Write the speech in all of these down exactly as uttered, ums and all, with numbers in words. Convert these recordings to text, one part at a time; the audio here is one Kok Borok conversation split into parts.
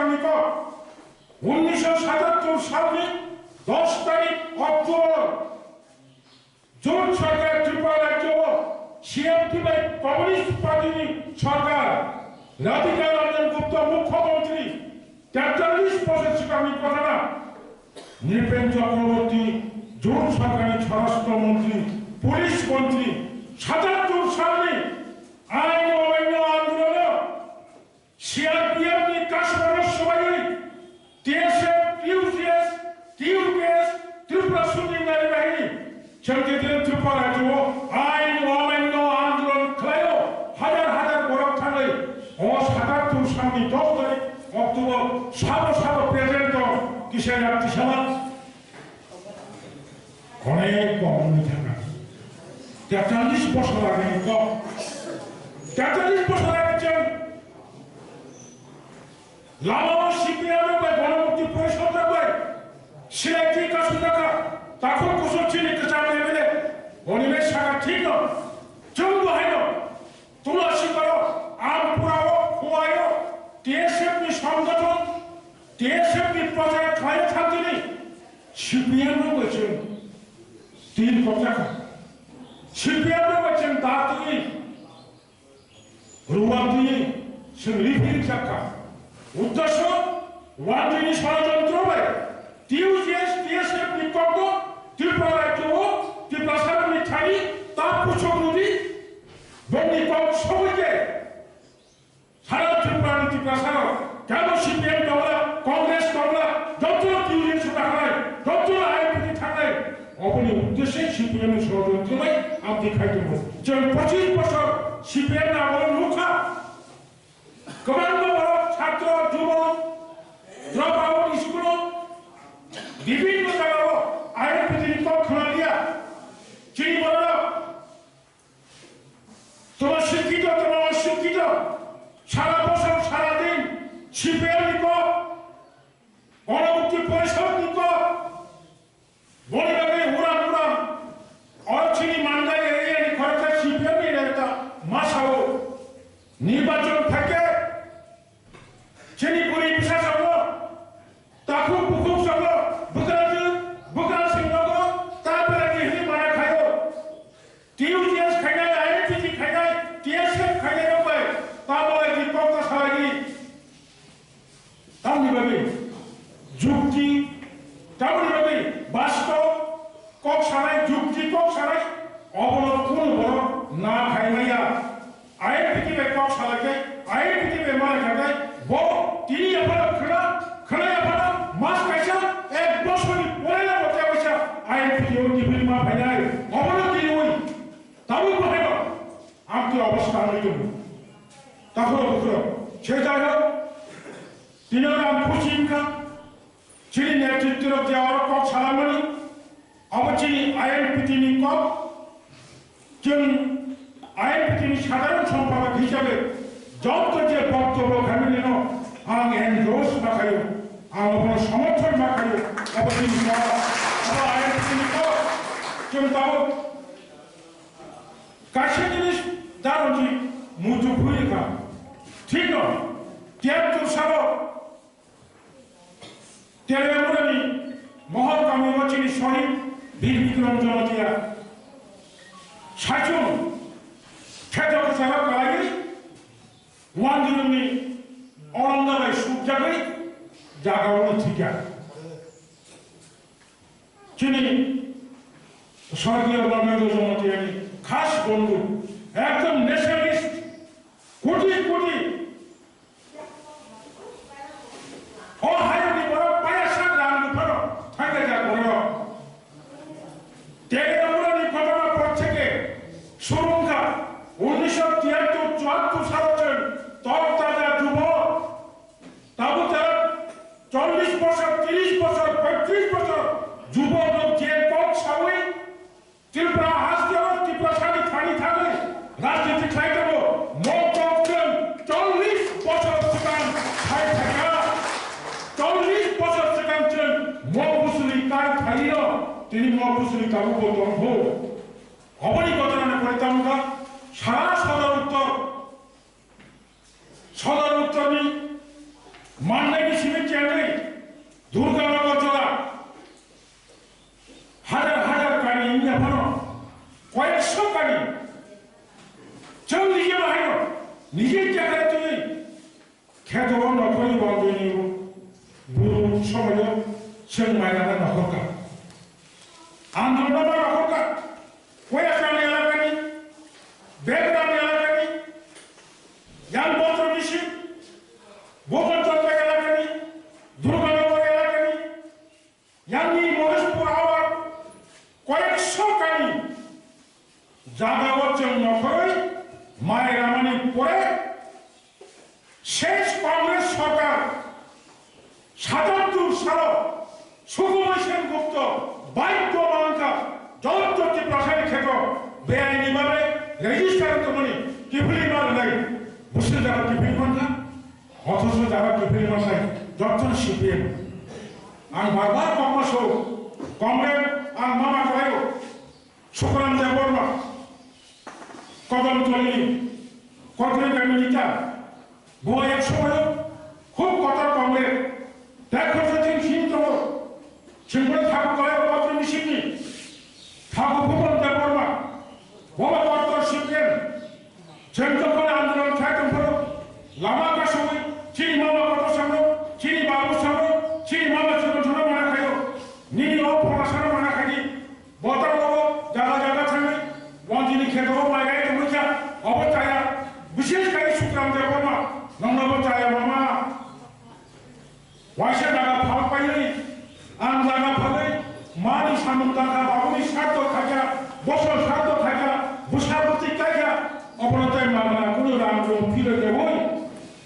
Niko, unnisho satattor salni dos tarik October, Jun sarkar Tripura rajyo o C F T bai Communist Party ni sarkar, Radhika Ranjan Gupta mukhyamantri, tektallis bosor swkangni ghotona. Nripen Chakraborty, Jun sarkarni swarashtra montri, police montri, satattor salni ain omainyo andolono C R P F ni kasmano swbaiwi T S F, T U J S, T U K S, Tripura Shooting Nari Bahini, chwng Tripura rajyo o ain omainyo andolon khlaio, hajar hajar borok thangwi o satattor salni dos tarik October sabo sabo present tong kisa yak tisala. Onek kok wngwi thangkha. Tektallis bosor ageni kok. Tektallis bosor age chwng lama o C P M rok bai, Ganamukti Porishad rok bai silai twi kasu jakha. Takhuk kusuk chini kwcham M L A Animesh sakha thik no. Chwng bo haino Tulasi koro Ampura o Khowai o T S F ni songgothon, T S F ni prochar khlai thangtini. C P M no bai chwng tin kokjakha. C P M no bai chwng datwi, ruwatwi, chwng riphirik jakha. Uddesho, wandini sorojontro bai, T U J S, T S F ni kokno, Tripura rajyo o, Tiprasa rokni thani, ta puchok rudi, bongni kok sogwi khe. Sara Tripura ni Tiprasa rok, kebo C P M tongla, Congress tongla, joto T U J S thangnai, joto I N P T thangnai, oboni uddeshe C P M ni sorojontro bai amtwi khai tongo. Chwng pochis bosor C P M ni amolo nukha, kwbangma borok chhatro, jubok, drop out school o, bibhinno jagao I N P T ni kok khna liya. Chini borok Tomo sikkito, tomo osikkito, sara bosor, sara din C P M ni kok, Ganamukti Porishad ni kok, boni bagwi uram uram, oro chini Mandai area ni khoroksa C P M ni neta ma sao, nirbachon phaikhe, chini bwrwi bwsa chongo, takhuk bukhuk chongo, bwkrajwk bwkrasing nogo ta belai ni hwnwi mana khaio. T U J S khainai, I N P T khainai, T S F khainai rok bai ta belai ni kok ta salai di. Tamni bagwi jukti, tamni bagwi bastob, kok sanai, jukti kok sanai, obono kunu borok na khai maya. I N P T bai kok salai khai, I N P T bai mana khai khai, bo tini yaphano khna, khna yaphano mas kaisa, ek bosorni pore na bo kya kaisa I N P T o tibili ma phainai, obono tini oi, tabuk bo haino, amtwi obostha wngwi tongo. Takhoro bukhoro, se jai hok, tini ang khusi wngkha, chini netritwrok je oro kok salamani, abo chini I N P T ni kok, chwng I N P T ni sadharon sompadak hisabe joto je boktobyo khaimani no ang endorse ma khaio, ang obono somorthon ma khaio, abo chini kok, abo I N P T ni kok, chwng tabuk kaisa jinis daronji muitu phuikha, thik no, tiyar tu sabo. Teriamurani Mohor kami o chini Shohid Bir Bikram Jamatia saichung kheto kwcharo kalaiwi wanjurumni olonda bai sukjagwi jagao thikya. Chini Swargiyo Dharmendra Jamatiani khas bondhu, ekdom nationalist, koti koti O hayungni borok payasa rang buphano thangjak borok. Teriamurani ghotona por theke suru wngkha. Unnisho tiyattor chuattor salo chwng tok taja jubok. Tabuk jara chollish bosor, trish bosor, poitrish bosor jubok rok je kok sawi Tripura haste o Tiprasani thani thani rajniti khlai tongo. Mo kok chwng chollish bosor swkang khai phaikha. Chollish bosor swkang chwng mo bwswli kai phaio. Tini mo bwswli tabukbo tongkho. Oboni ghotona ni pore tamo kha sara sodor uttor Sodor uttorni mannaini Durganagar jola, hajar hajar kami wngya phano, koyekso kami, chwng nije bahaino, nije jaga twi, kheto o nokhorni bondini buru somoyo chwng mairana nokhorka. Andolona ba nokhorka, Koyakram elakani, Begram elakani, Yang Botro Misi, Bogor Chowka elakani, Durganagar elakani, Yangni Moheshpur Awar, koyekso kami jagao chwng nokhorwi mai ramani pore, Shesh Congress sorkar satattur salo Sukumal Sen Gupta baidhyo mankha jotto Tiprasani kheto beaini bhabe register tongmani kiphilwi ma rwnai. Bwswk jaga kiphilwi mankha, othocho jaga kiphilwi mankha jotto C P M. Ang bar bar kokma so, Congress ang mama kwlaio. Sukram Debbarma, Kodamtoli, Kothari Community, bo ek somoyo khub kotor Congress, tei khorsa chwng sini tongo, chwng bai thaku khlai o Patro Misini, thaku Bhuban Debbarma, bo ba kotor C P M, chwng jokhon andolon khai tongphuru, lama kasugwi, chini mama kotor sano, chini babu sano, chini mama chibon sano mana khaio, nini o phora sano mana khaidi, Botaro jaga jaga thangwi, wanjini kheto mai gai tongwi kha, obo chaya, bishesh khai Sukram Debbarma, nongno bo chaya mama. Waisa jaga phal paiwi, ang jaga phalwi, mani samung tangkha, babuni sarto khaikha, bosor sarto khaikha, bwsa bwtwi kaikha, obono tei mangna kunu rang rung phirwi rwwi,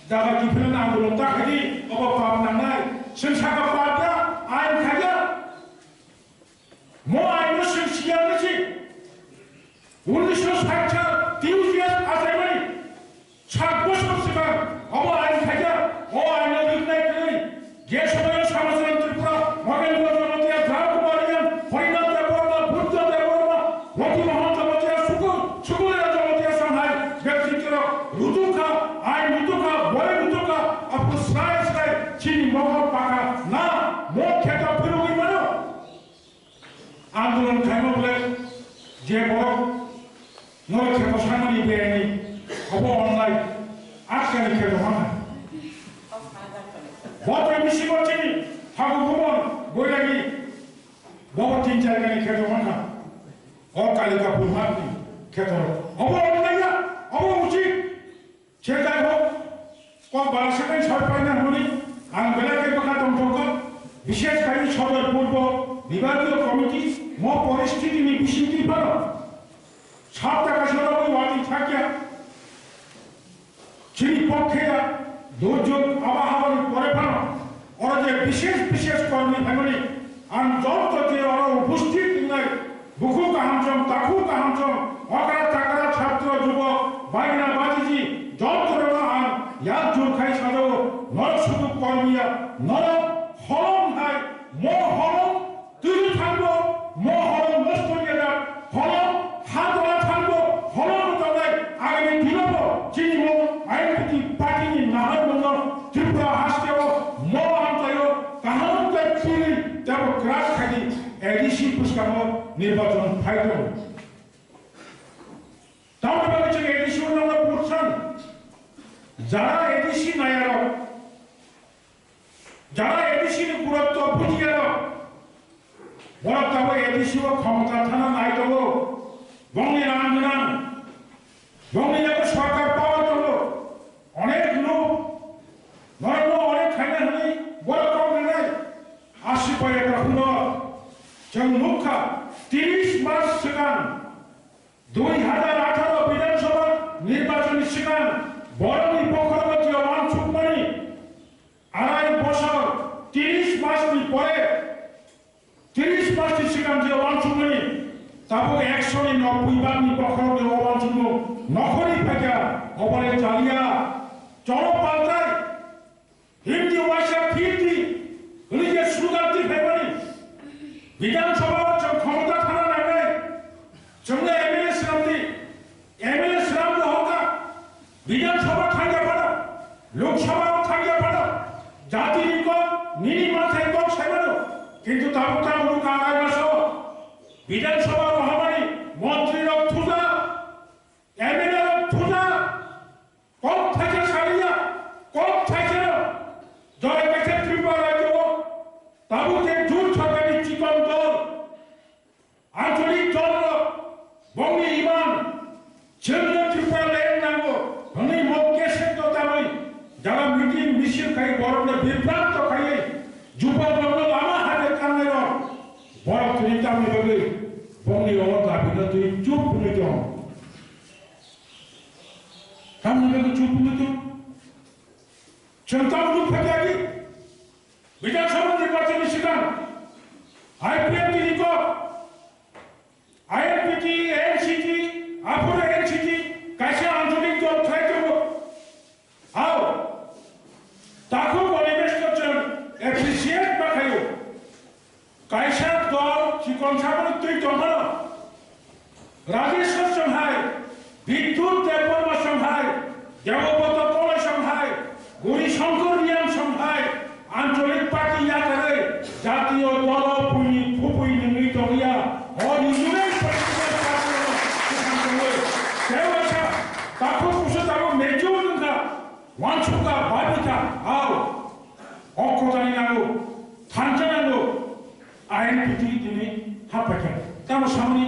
jaga kiphilna andolon ta khaidi, obo pap nangnai, chwng saka pap ya, ain khaikha. Mo aino chwng siyang si. Unnish sho sait sal T U G S achaimani sat bosor swkang obo ain khaikha, o aino riknai kwrwi. Je somoio Samajwadi Tripura, Mogendra Jamatia, Ram Kumar Reang, Harinath Debbarma, Buddha Debbarma, Roti Mohan Jamatia, Sukul, Sukulya Jamatia sanghai, bektitirok rutukha, ain rutukha, boi rutukha, aphuru srai srai chini mokol pakha na, mo kheto phirogwi mano. Andolon khaima bole je borok norok kheto sanani beyani obo onnai askani kheto hana. Bo tei bisingo chini thaku bumon boiragi bobo tin char gani kheto hana. O Kalika Purmatni kheto obo onnai ya, obo uchit. Che jai hok, kok bala sekai sar paina hwnwi ang belai khe bwkha tongthokgo, bishesh khai Sodor Purbo Bibhagiyo Committee mo poristiti ni bisingtwi phano sab taka sodorwi watwi thakya. Chini pokhe ya durjog abahabani pore phano oro je bishesh bishesh kormi phaimani ang joto je oro uposthit wngnai Bukhuk kahamchong, takhuk kahamchong, okra chakra chhatro jubok, baina bajiji, jotorokno ang yak jurkhai sajao, norok sudu kormiya, norok holong hai, mo holong twiwi thangbo, mo holong nosto yajak, holong hadora thangbo, holong rwjaknai, agami dinobo, chini mo I N P T party ni naharmungno Tripura hasteo, mo amchaio, kaham khe chini tebo crash khaidi, A D C bwskango nirbachon phai tongo. Tamoni bagwi chwng A D C o nangno vote san. Jara A D C naiyarok, jara A D C ni gurutto bujiyarok, borok tabuk A D C o khomota thana nai tongo. Bongni rang gwnang, bongni yago sorkar power tongo. Onek lok norokno onek khaina hwnwi borok kok rinai. Asi pai ekha hwnwi chwng nukha, tris mas swkang, dui hajar atharo Bidhan Sabha nirbachon ni swkang borokni bokhorogo je uansukmani arai bosor, tris mas ni pore, tris mas ni swkang je uansukmani tabuk ekso ni nobboi bar ni bokhorok ni uansukmung nokhorwi phaikha, oboni chaliya cholo paltai. Hindi waisa phirti, hwnwi je slogan twi phaimani, Bidhan Sabha o chwng khomota thana nangnai, chwngno M L A swnamdi, M L A swnamno hokha, Bidhan Sabha thangya phano, Lok Sabha o thangya phano, jatini kok, nini mathai kok, Kintu tabuk tabuk wngkha arai maso Bidhan Sabha rohormani montri rok thuja, M L A rok thuja, kok thaisa sariya, kok thaisa joy kaisa Tripura rajyo o tabuk je jut sarkarni chikon dol, ancholik dol rok bongni iman, chwngno Tripura land nango, hwnwi mok kesek to tangwi, jaga meeting misil khai borokno bibranto khaiwi, jupa borokno lama hajar tangnai rok, borok tini tamni bagwi, bongni rogo dabino tini chup hwnwi tong. Tamni bagwi chup hwnwi tong. Chwng tamo nuk phaikha di, Bidhan Sabha nirbachon ni swkang, I P F T ni kok, I N P T, N C T, aphuru N C T, kaisa ancholik dol khlai tongo. Hao, takhuk Animesh no chwng appreciate ma khaio. Kaisa dol chikon saboni twi tongphano, Rajeshwar Songhai, Bidyut Debbarma Songhai, Debobroto Koloi Songhai, Gauri Shankar Reang Songhai, ancholik party yakarwi jatiyo dolo buini khubui nungwi tongya, o regional political party-o kwthang tongwi. Tei waisa takhuk kusu tabuk mature wngkha, wansukha, babikha, ao, okko jani nango, thansa nango, ain piti tini haphaikha. Tamo samani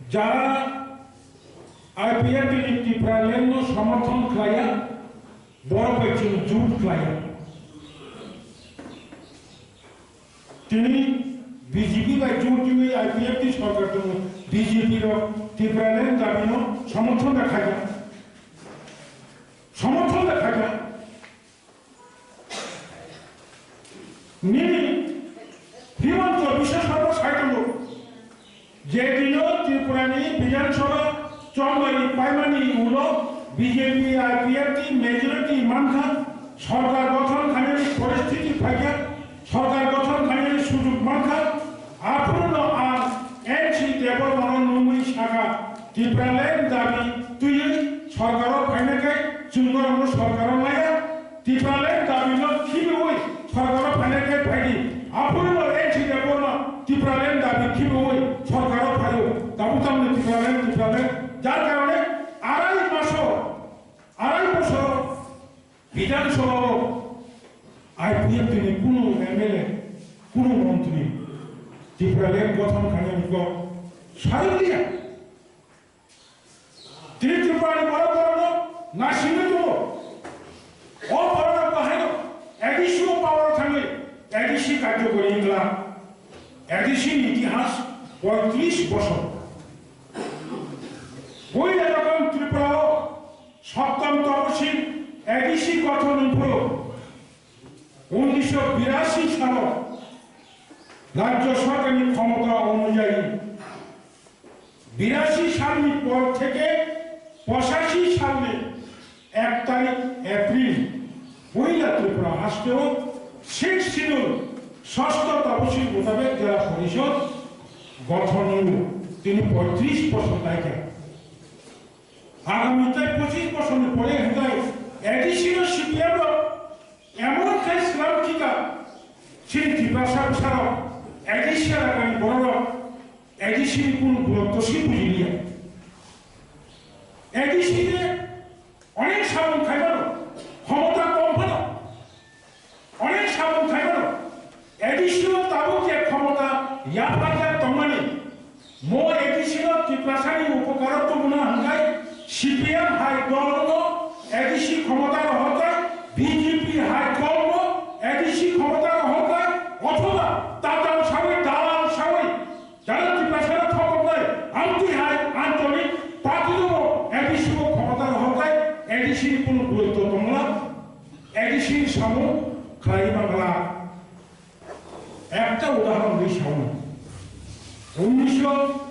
jara I P F T ni Tipraland no somorthon khlaiya, borok bai chwng jut khlaiya. Tini B J P bai jut tini I P F T sorkar tongo, B J P rok Tipraland dabi no somorthon da khaikha. Somorthon da khaikha. Nini Himanta Biswa Sarma sai tongo, je dino Tripura ni Bidhan Sabha chongmani paimani ulo B J P I P F T majority mankha, sorkar gothon khainani poristhiti phaikha, sorkar gothon khainani sujug mankha, aphuru no ang N C Debbarma no nungwi sakha, Tipraland dabi twiwi sorkaro phainai khe chwng norokno sorkaro naiya, Tipraland dabi no khibiwi sorkaro phainai khe phaidi. Aphuru no N C Debbarma Tipraland dabi khibiwi sorkaro phaio. Tabuk tamni Tipraland, Tipraland. Jar karone arai maso, arai bosor Bidhan Sabha o I P F T ni kunu M L A, kunu montri Tipraland gothon khainani kok sai liya. Tini Tripura ni borok borokno naisingwi tongo. O borok rok bahaino A D C o power thangwi A D C karjokori wngla. A D C ni itihas poitris bosor. Puila rokom Tripura o Saptam Tapasil A D C gothon wngphuru unnisho birasi salo rajyo sorkarni khomota onujayi birasi salni por theke pochashi salni ek tarik April puila Tripura hasteo Sixth Schedule Sosto Tapasil mutabek Jela Porishod gothon wngo. Tini poitris bosor daikha. Agami tai pochis bosorni pore hwnkhe A D C no C P M rok emon khai slam khika, chini Tiprasa bwsarok A D C elakani bororok A D C ni kunu gurutto se bujiliya. A D C de onek samung khaimano, khomota kom phano. Onek samung khaimano, A D C o tabuk je khomota yapharjak tongmani, mo A D C o Tiprasani upokaro tubuna hwnkhe C P M hai dol no A D C khomota rohorkha, B J P hai dol no A D C khomota rohorkha, othoba tatal sawi, dalal sawi, Jara Tiprasano thokoknai, amtwi hai ancholik party no A D C o khomota rohorkhe A D C ni kunu gurutto tongla, A D C ni samung khlai mangla. Ekta udahoron rwi sao. Unnisho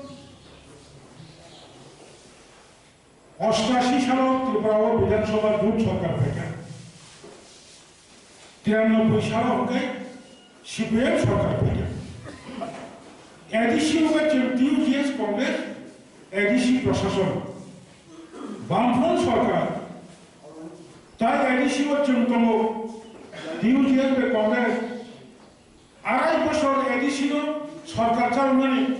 Ostashi salo Tripura o Bidhan Sabha jut sorkar phaikha. Tiranoboi salo hwnkhe C P M sorkar phaikha. A D C hwnkhe chwng T U G S Congress, A D C Prashason, Bamfront sorkar, tai A D C o chwng tongo T U G S bai Congress, arai Sorkar chalmani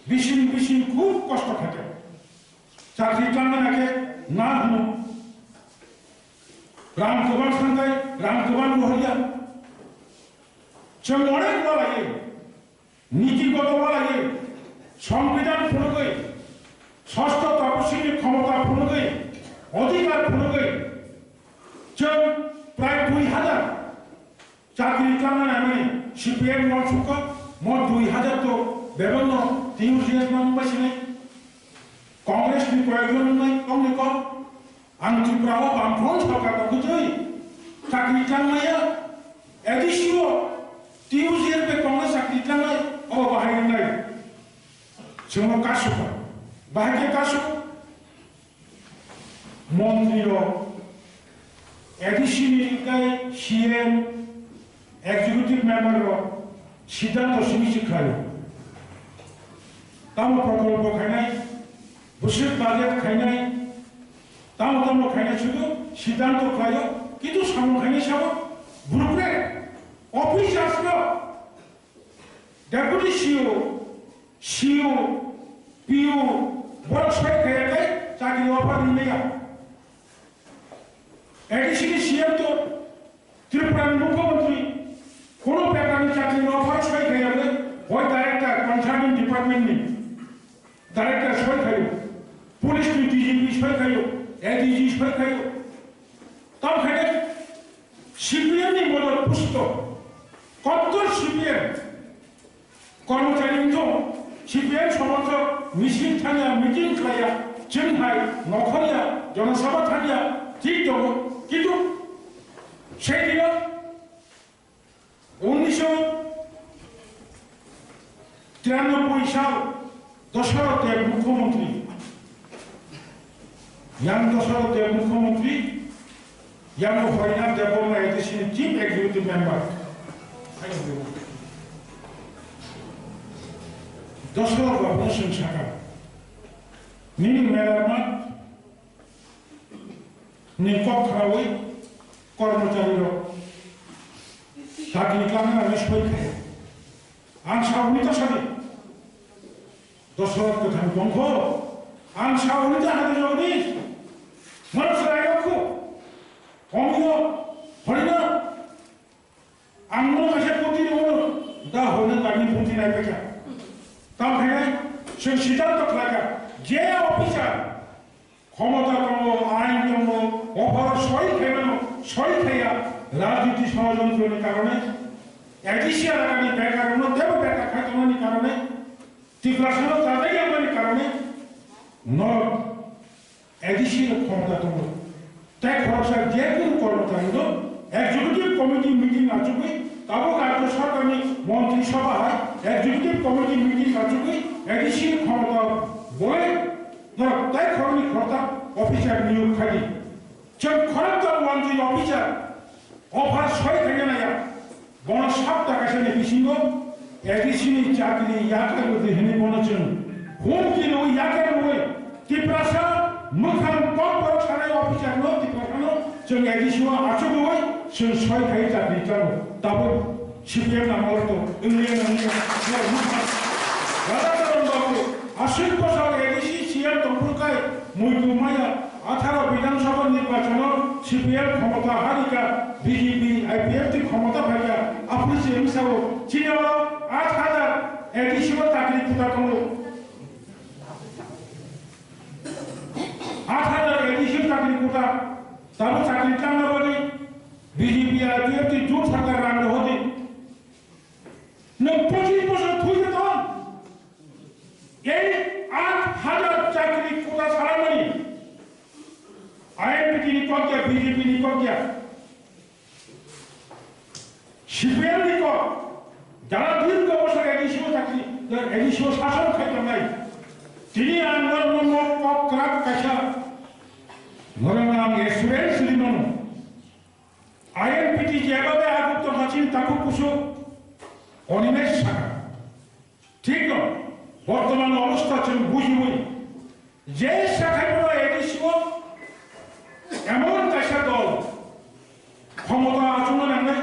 bising bising khub kosto khaikha. Chakri tangmani khe na hwno. Rang kwbang santai, rang kwbang rohorya. Chwng onek walai, niti goto walai, Songbidan phunugwi, sosto tapusini khomota phunugwi, odhikar phunugwi, chwng prai dui hajar chakri tangna naimani C P M no sukha, mo dui hajar to bebakno T U G S no wngbai sinai. Congress ni koyekjon wngnai, tongni kok. Ang Tripura o Bamfront sorkar no bujui, chakri tangmaya, A D C o T U G S bai Congress chakri tangnai, o bahai wngnai. Chwngno kasukha. Bahai khe kasuk? Montri rok, A D C ni kai C M, executive member rok siddhanto simi se khlaio. Tamo prokolpo khainai, bwswk budget khainai, tamo tamo khainai sudu siddhanto khlaio, kintu samung khainai sabo bwrwk rek, officers rok, deputy C O, C O, P O, borok soi khaiya tei chakri offer rimaya. A D C ni C M to Tripura ni Mukhyamantri, kono bekarni chakri no offer soi khaiya le, hoi director concerning department ni director soi khaio, police ni D G P soi khaio, A D G soi khaio. Tamo khainai C P M ni model pusto, kottor C P M kormochari wngkha, C P M somorthok misil thangya, meeting khlaiya, chwng hai nokhorya, jonosabha thangya, thik tongo. Kintu sei dino unnisho tiranoboi sal Dasarath Deb mukhyamantri, yang Dasarath Deb mukhyamantri, yang Harinath Debbarma A D C ni chief executive member. Dasarath Babu no swng sakha, nini melarmat ni kok khnaui kormochari rok chakri tangna nangwi soi khaio. Ang sauni ta sadi. Dasarath kwthang tongkho. Ang sauni ta hadi jogni. Mano srai rokho. Omino, horina. Ang no kaisa puti rwno da hwnwi nangni puti nai phaikha. Tamo khe chwng siddhanto khlaikha, je officer khomota tongo, ain tongo, offer soi khaimano, soi khaiya, rajniti sorojontroni karone, A D C elakani bekarno tebo bekar khai tongnani karone, Tiprasano chajak yangmani karone, norok A D C ni khomota tongo. Tei khoroksa je kunu kormochari no executive committee meeting achugwi, tabuk rajya sarkar ni montri sabha hai executive committee meeting achugwi A D C ni khomota bolai norok tei khoroknwi khoroktham officer niyok khai di. Chwng khoroktham montri officer offer soi khaina naya. Bono sapta kaisa ni bisingo A D C ni chakri yakarwi di hwnwi bono chwng humki rwui yakar rwui Tiprasa mwkhang kok borok sanai officer no Tiprasa no chwng A D C o achugwi chwng soi khai chakri chalo. Tabuk C P M ni amol to wngya wngya. Rada Karan Babu aswk bosor A D C C M tongphuru kai muitu maya. Atharo Bidhan Sabha nirbachon o C P M khomota harika, B J P, I P F T khomota phaika, aphuru se wngsa o chini oro aat hajar A D C o chakri kota tongo. Aat hajar A D C o chakri kota, tabuk chakri tangna bagwi B J P, I P F T jut sarkar rang rohordi. Nwng pochis bosor thwi tong. Ei aat hajar chakri kota salamani I N P T ni kok ya, B J P ni kok ya, C P M ni kok, jara dirgho bosor A D C o chakri, A D C o sason khai tongnai. Tini ang norokno kok kwrak kaisa norokno ang assurance rimano. I N P T jeba bai aguk tongkha chini takhuk kusu Animesh sakha. Thik no, bortoman obostha chwng bujiwi je sakhai bono A D C o emon kaisa dol khomota achukna nangnai,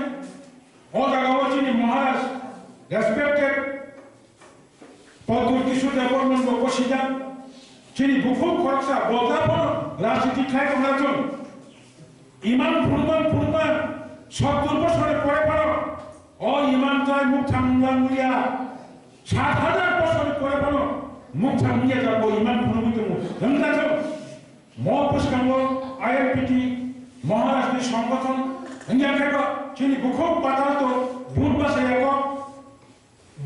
o jaga o chini Maharaj, respected Government bo kosijak, chini bukhuk khoroksa bolta phano rajniti khlai tongna chwng. Imam phunukman phunukman sottur bosor ni pore phano o imam tai mukthang wngya, sat hajar bosor ni pore phano mukthang wngya jabo imam phunukwi tongo. Wngya chwng. Mo bwskango I N P T Maharaj ni songgothon wngya khe ba chini bukhuk patal to bun basa yako.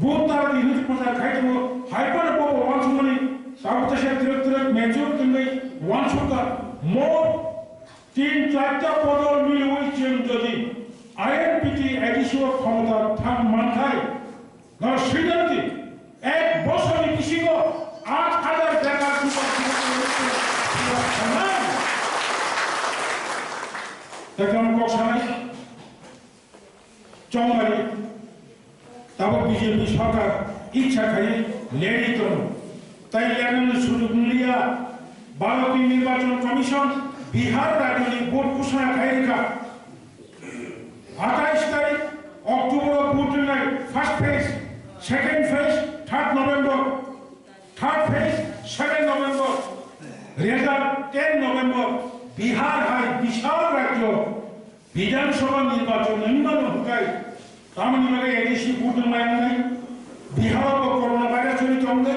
Bun tar di hwnwi phatar khai tongo, hai phano bo bo wansukmani tabuk teisa twrwk twrwk mature wngwi wansukha. Mo tin charta bodol miliwi chwng jodi I N P T A D C o khomota thang manthai, no swidanti ek bosorni bisingo aat hajar bekar juwak juwati thangnai. Tei tamo kok sanai. Chongmani, tabuk B J P sarkar ichha khaiwi lerwi tongo. Tai lenani sujug wngya. Bharotni Nirbachon Commission Bihar rajyoni vote ghosona khai rwkha. Atais tarik October o vote rwnai first phase, second phase third November, third phase seven November, result ten November. Bihar hai bishal rajyo Bidhan Sabha nirbachon wngmano hwnkhe tamoni bagwi A D C vote wngmaya wngnai? Biharo bo corona virus choli tongde.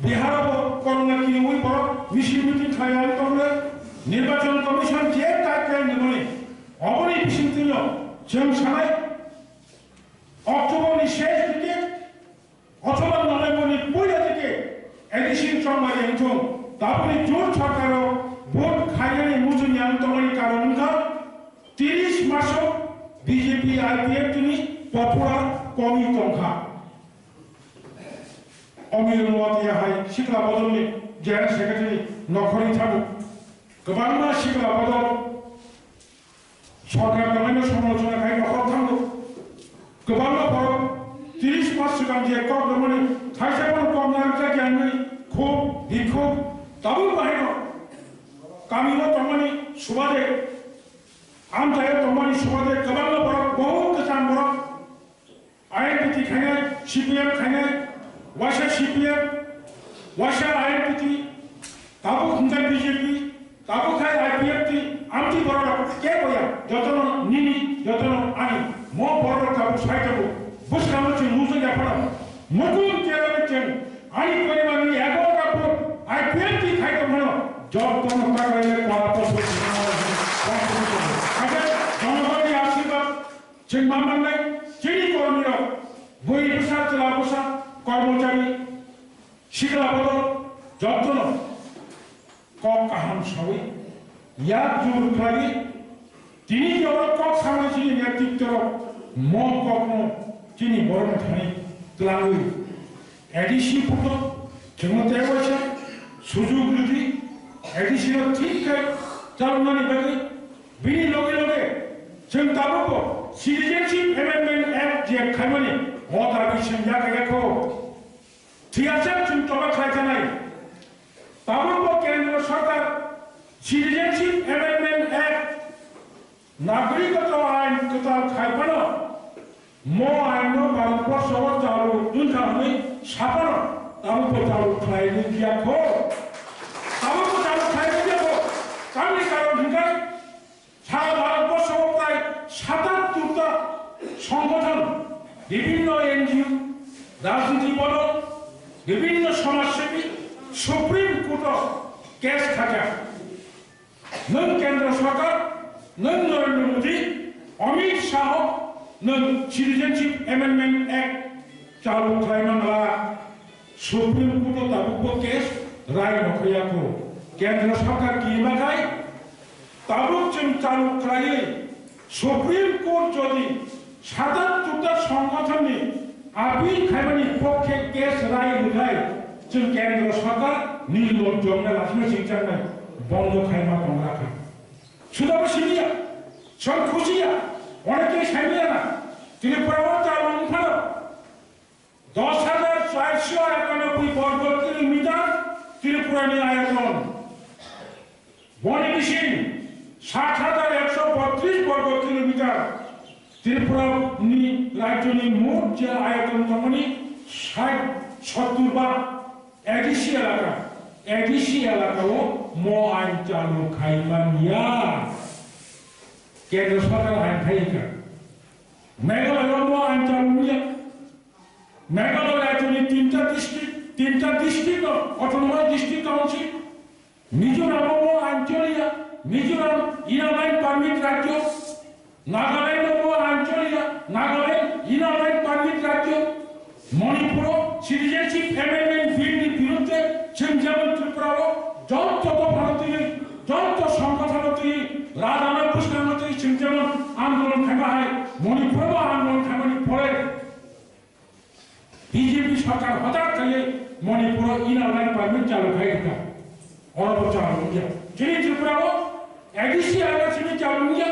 Biharo bo corona kiriwi borok misil meeting khlaiwi tongde. Nirbachon Commission je guideline rwmani oboni bisingtwino chwng sanai October ni shesh dike Othoba November ni puila dike A D C ni chongmani wngthung, tabukni jut sarkaro vote khainani muchungya wng tongmani karon wngkha, tris maso B J P I P F T ni popular komi tongkha. Omir Noatia hai sikla bodolni General Secretary nokhorni thabu kwbangma sikla bodol Sorkar tongnaino somalochona khai nokhor thango. Kwbangma borok tris mas swkang je kok rwmani thaisa borok kok narwkjak ya wngwi khub bikhub tabuk bahaino kamio tongmani subade, amchaio tongmani subade kwbangma borok, bohut kwcham borok I N P T khainai, C P M khainai, waisa C P M, waisa I N P T, tabuk hwnkhai B J P, tabuk khai I P F T, amtwi borok rok kebo ya, jotono nini, jotono ani, mo borok rok tabuk sai tongo, bwskango chwng nukjak ya phano, mukung kerani chwng, ani poribarni ego rok I P F T khai tong phano, jotono kaklaile kora poso. Haikhe jonogonni ashirbad, Chwng ma mannai chini kormirok, bui bwsa, chwla bwsa, kormochari, sikla bodol, jotono kok kaham sawi, yak jur khlaiwi, tini jorok kok sanai chini netritworok mo kokno chini borokno thani twlangwi, A D C puto, chwngno tei waisa sujug rwdi, A D C no thik khe chaloknani bagwi. Bini loge loge chwng tabukbo Citizenship Amendment Act je khaimani o dabi chwng yak yak kho. Thiyasa chwng choba khlai janai. Tabukbo Kendra Sarkar Citizenship Amendment Act, Nagrikotwa Ain kwtal khai phano, mo ain no Bharatborsho o chalu wngkha hwnwi saphano tabukbo chalu khlai rwkya kho. Tabukbo chalu khlai rwkya kho. Tamni karon hwnkhe sara Bharatborsho o prai satatturta songgothon, bibhinno N G O, rajniti bodol, bibhinno somajsebi Supreme Court o case khaikha. Nwng Kendra Sarkar, nwng Narendra Modi, Amit Shah, nwng Citizenship Amendment Act chalu khlai man la. Supreme Court o tabukbo case rai no khaiya kho. Kendra Sarkar kirimakhai tabuk chwng chalu khlaiwi Supreme Court jodi satatturta songgothonni appeal khaimani pokhe case rai rwkhai chwng Kendra Sarkar nirlojjo wngna lakhima singchangnai bondo khaima tongra kha. Sudabo simiya, chwng khusiya, onekhe saimiya na, Tripura o chalu wngphano dos hajar charso ekanoboi borgo kilometer Tripura ni ayoton. Boni bising sat hajar ekso botris borgo kilometer Tripura ni rajyo ni mot je ayoton tongmani Sait sottur ba A D C elaka, A D C elaka o mo ain chalu khai manya. Kendro sorkar ain khai ka. Meghalaya o mo ain chalu manya. Meghalaya rajyoni tinta district, tinta district o autonomous district council. Mizoram o ain choliya, Mizoram Inner Line Permit rajyo, Nagaland o ain choliya, Nagaland Inner Line Permit rajyo, Manipur o Citizenship Amendment Bill ni birudde chwng jemon Tripura o joto dopha no twi, joto songgothon no twi, rajana bwskang no twi chwng jemon andolon khaima hai, Manipur o andolon khaimani pore, B J P sarkar hotak khlaiwi Manipuro Inner Line Permit chalu khai rwkha. Oro bo chalu wngya. Chini Tripura o A D C R simi chalu wngya.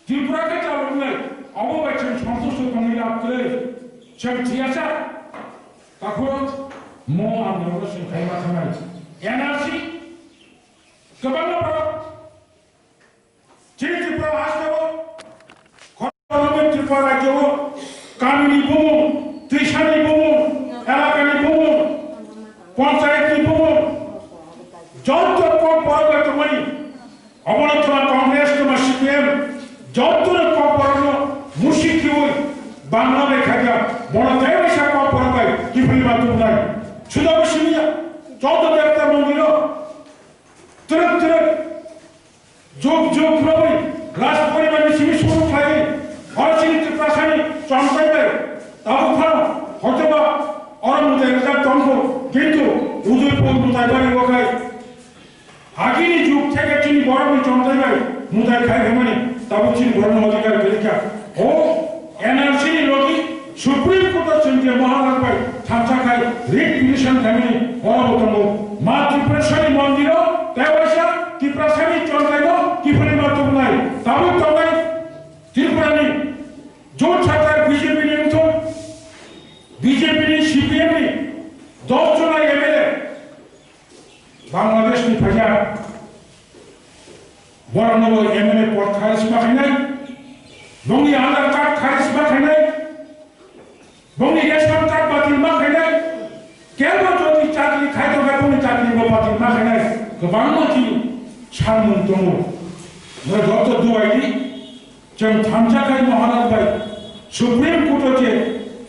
Tripura khe chalu wngnai. Obo bai chwng santusto tongwi lab kwrwi. Chwng thiyasa. Takhuk mo ang norok sing khai ma thangnai. N R C kwbangma borok Chini Tripura haste o khoroknwi Tripura rajyo o kamini bumung, twisani bumung, elakani bumung, panchayatni bumung, joto kok borok bai tongmani. Obono toma Congress, toma C P M, joto no kok borok no musi khiwi Bangla bai khaikha, bono tei waisa kok borok bai kiphilma tubunai. Suda bo simi ya, joto devta mondir o twrwk twrwk Juk juk khwlaiwi Raj Poribar ni simi suru khlaiwi oro chini Tiprasani chongtai bai tabuk phano hoitoba oro mwtai rijak tongkho, kintu Udaipur mwtai bari o khai agini juk theke chini borokni chongtai bai mwtai khai phaimani tabuk chini borokni odhikar kwrwikha. O N R C ni logi Supreme Court o chwng je Maharaj bai thansa khai writ petition khaimani oro bo tongo. Ma Tiprasani mondiro tei waisa Tiprasani chontaino kiphilwi ma tubunai. Tabuk tongnai Tripurani jot sarkar B J P ni wngthok, B J P ni C P M ni dos jona M L A Bangladesh ni phaikha. Borokno bo M L A pod kharij ma khainai, bongni Aadhaar card kharij ma khainai, bongni ration card batil ma khainai, kebo jodi chakri khai tongkha bongni chakri bo batil ma khainai, kwbangma chini sanmung tongo. Hwnwi joto duaidi chwng thansa khai Maharaj bai Supreme Court o je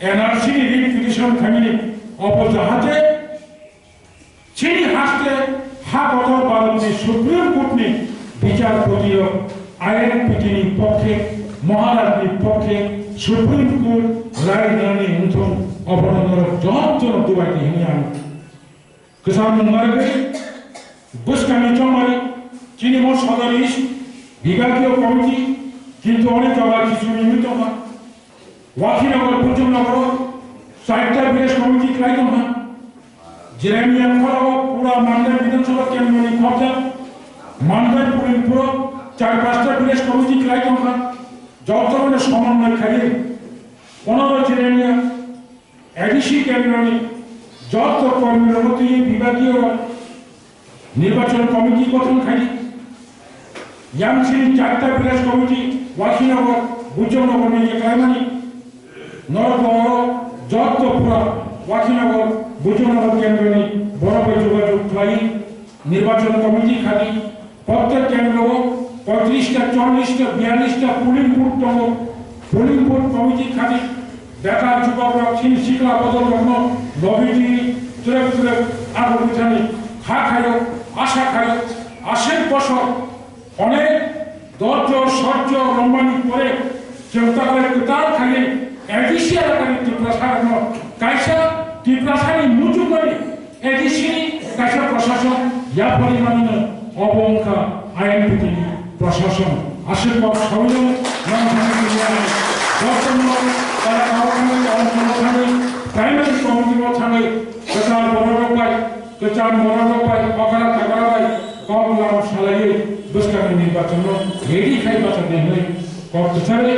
N R C ni writ petition khaimani obo jahate Chini haste ha kotor Bharatni Supreme Court ni bichar poti rok I N P T ni pokhe, Maharaj ni pokhe Supreme Court rai nani wngthung obono norok jotono dubai di hwnwi ang kwcham mung narwgwi bwskangni chongmani chini mo Sadar East Bibhagiyo Committee kintu onek jaga kichu nimi tongkha. Wakhinagar, Bujungnagaro chaita village committee khlai tongkha. Jirania khorao pura Mandai Bidhan Sabha kendroni khobjak Mandai Pulimpuro char pasta village committee khlai tongkha. Jotono somonnoy khaiwi ponoro Jirania A D C kendroni joto kormirokno twiwi bibagiyo Nirbachon committee gothon khai di. Yang sini charta village committee, Wakhinagar, Bujongnagar ni je khlaimani. Norok bo oro joto pura Wakhinagar, Bujongnagar kendroni borok bai jogajog khlai nirbachon committee khadi. Prottek kendro o poitrish ta, chollish ta, biyallish ta polling booth tongo. Polling booth committee khadi. Beta jubakrok chini sikla bodolrokno logi di twrwk twrwk abo bwthani kha khaio, asa khaio, aswk bosor onek dorjo sorjo romani pore chwng taklai kwtal khaiwi A D C elakani Tiprasarokno kaisa Tiprasani muchungmani A D C ni kaisa prashason yapharwi manwino, obo wngkha I N P T ni prashason. Aswk kok saui nang thani kini ang jotono para kau thangwi, onkolo thangwi, primary committee o thangwi, kwcham bororok bai, kwcham bororok bai, okra takra bai kok lam salaiwi bwskangni nirbachon no ready khai bachaknai hwnwi kok kwcharwi